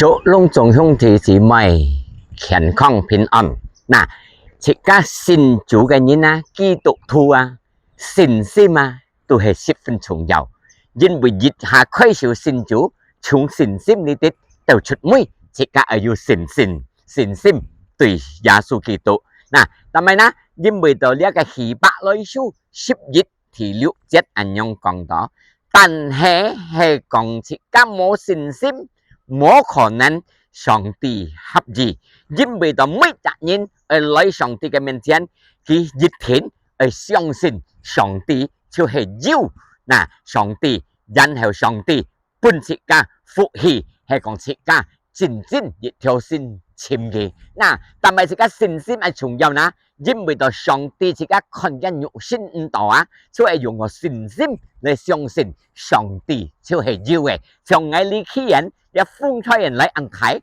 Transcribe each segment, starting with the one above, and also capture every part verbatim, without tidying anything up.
祝攏總兄弟姊妹健康平安。那，自家信主个人啊，基督徒啊，信心啊，都係十分重要。因為一下開始信主，從信心裡底走出尾，自家愛有信心，信心對耶穌基督。那，但係呢，因為到這个希伯來書十一第六節恁樣講到，但係係講自家無信心，無可能上帝合意，因為到每隻人愛來上帝个面前，佢一定愛相信上帝就係有，那上帝，然後上帝分自家福氣，係講自家真正一條心尋佢。那，但係自家信心愛重要呢，因為到上帝自家看見肉身毋到啊，所以用个信心來相信上帝就係有个。像𠊎這氣人，這風吹人來恁大，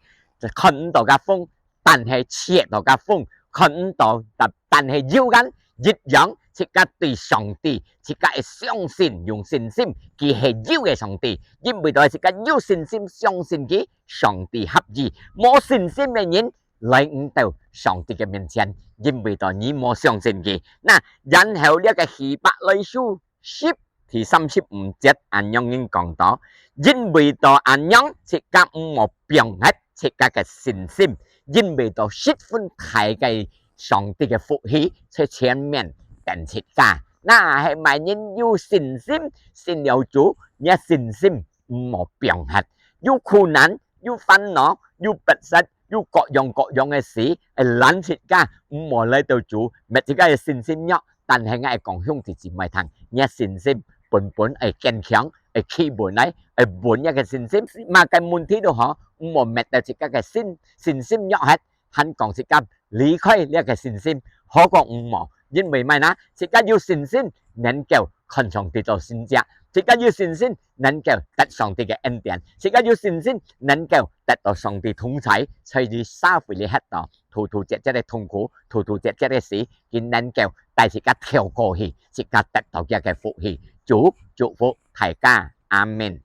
就看毋到个風，但係切到个風，看毋到，但，但係有个一樣，自家對上帝，自家愛相信，用信心，佢係有个上帝，因為到自家有信心，相信佢，上帝合意。無信心个人，來毋到上帝个面前，因為到你無相信佢。那，然後這个希伯來書十第三十五節恁樣講到，因為到恁樣，自家毋好放忒自家个信心，因為到十分大个上帝个福氣在前面等自家。那係麼人有信心，信了主，你个信心毋好放忒。有苦難，有煩惱，有逼迫，有各樣各樣个事，會攔自家，毋好來到主，搣自家个信心弱。但係𠊎講兄弟姊妹聽，你个信心本本愛堅強，愛企穩來，愛穩一个信心。麼个問題都好，毋好搣到自家个信，信心弱忒，還講自家離開這个信心，好過毋好。因為麼个呢？自家有信心，能夠看上帝做神蹟；自家有信心，能夠得上帝个恩典；自家有信心，能夠得到上帝同在，在這社會裡歇到，突突折折个痛苦，突突折折个事，佢能夠帶自家跳過去，自家得到佢个福氣。主祝福大家，阿門。